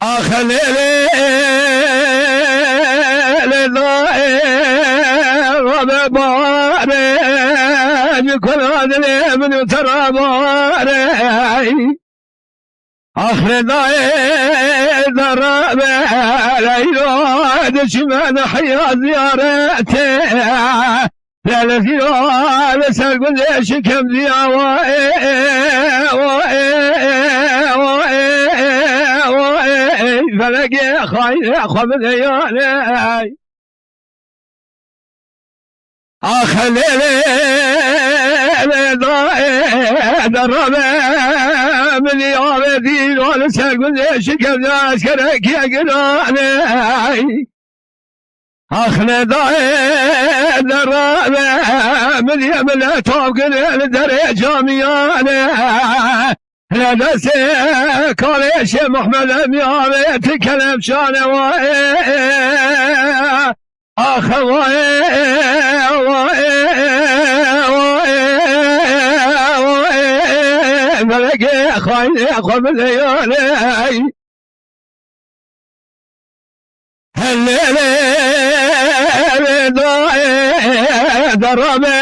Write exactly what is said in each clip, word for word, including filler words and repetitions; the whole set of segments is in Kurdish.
Ax lê lê lê dayê, rabe barê, ji kula dilê min û te re barê. Ax lê dayê, de rabe, leylo, diçime nihiya ziyaretê. Lelezîra li ser gundê şikem diya wa ê, wa ê, wa ê, wa ê, felekê xayê xwe bide yanê. Ax lê lê lê da ê, de rabe min yavê dîro li ser gundê şikem de eskerekî giranê. Ax lê dayê, de rabe min yê min le tav kir li derê camiyane. Li destê kalê Şê Mehmed Emî avê ti kelepçane wa ê. Ax wa ê, wa ê, wa ê, wa ê, wa ê. Melekê xaynê xwe bide yanê. Helê lê lê da ê, de rabe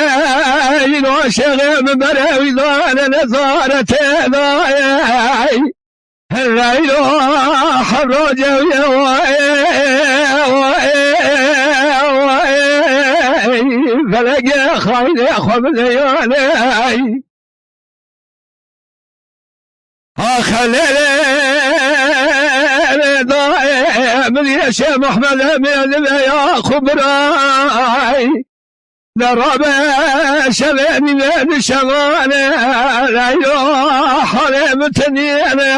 îro şêxê min bere wî da ne nezaretê da ê. Helê îro hebra cewye wa ê, wa ê, wa ê. Felekê xaynê xwe bide yanê. Ax lê lê lê da ê, min yê Şê Mehmed Emî li vê ya xwe biray. De rabe şevê nîvê di şevane, leylo halê min tinîne.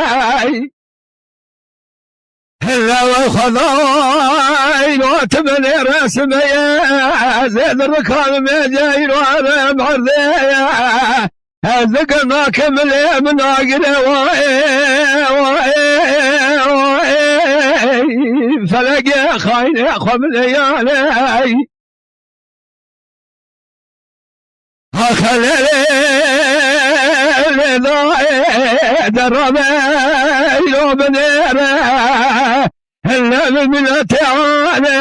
Lewe Xwedayê, lo ti binê resmeye, zêdir dikan mêceyro re merdeye. Ez dikim nakim lê min nagire, wa ê, wa ê, wa ê. Felekê xaynê xwe bide yanê. Ax lê lê lê da ê, de rabe îro binêre. Hille bi miletê ane,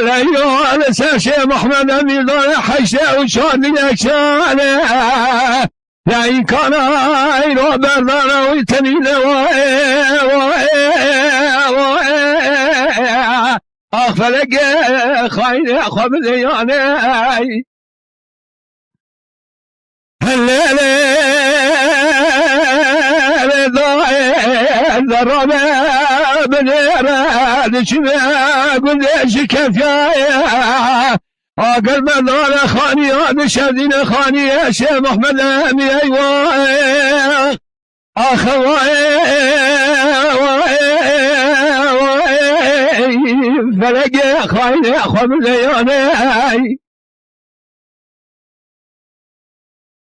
leylo li ser Şê Mehmed Emî dane heştê û çar dilekçane. Ya îmkana îro berdana wî tenîne wa ê, wa ê, wa ê. Ax felekê xaynê xwe bide yanê. Helê lê lê da ê, de rabe binêre, diçime gundê ji kefyayê. Agir merdane xaniya, dişevdîne xaniyê Şê Mehmed Emî, ey wa ê. Ax wa ê, wa ê, wa ê. Felekê xaynê xwe bide yanê.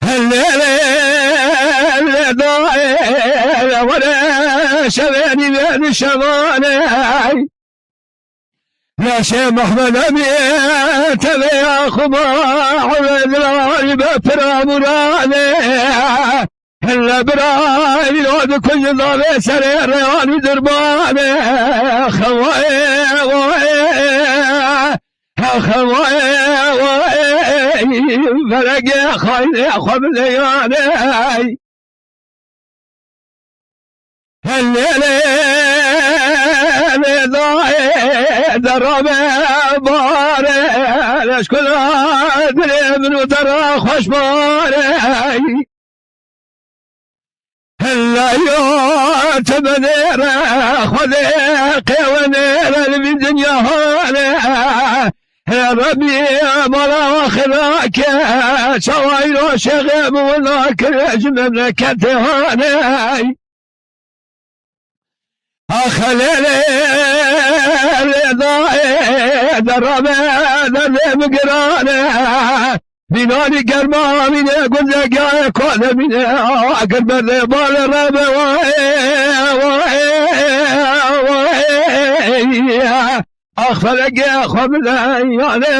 Helê lê lê da ê, were şevê nîvê di şevane. Laşê Mehmed Emî tevê ya xuma, Ubeydullah be pira murane. Hille bira îro di kuj zavê serê rewanî dirbane. Xewa ê, wa ê. Ax wa ê, wa ê, felekê xaynê xwe bide yanê. Helê lê lê da ê, de rabe barê, leşkula dilê min û te re xweş barê. Hella yo, tu binêre, Xwedê qêwenêre li vî dinya hane. He Rebî, mala xira ke, çawa îro şêxê min wina kir ji memleketê hane. Ax lê lê lê da ê, de rabe derdê min giran e. Bînanî germa mîne, gundê giyayê kole mîne. Agir berdê bale rabe wa ê, wa ê, wa Ax felekê xwe bide yanê.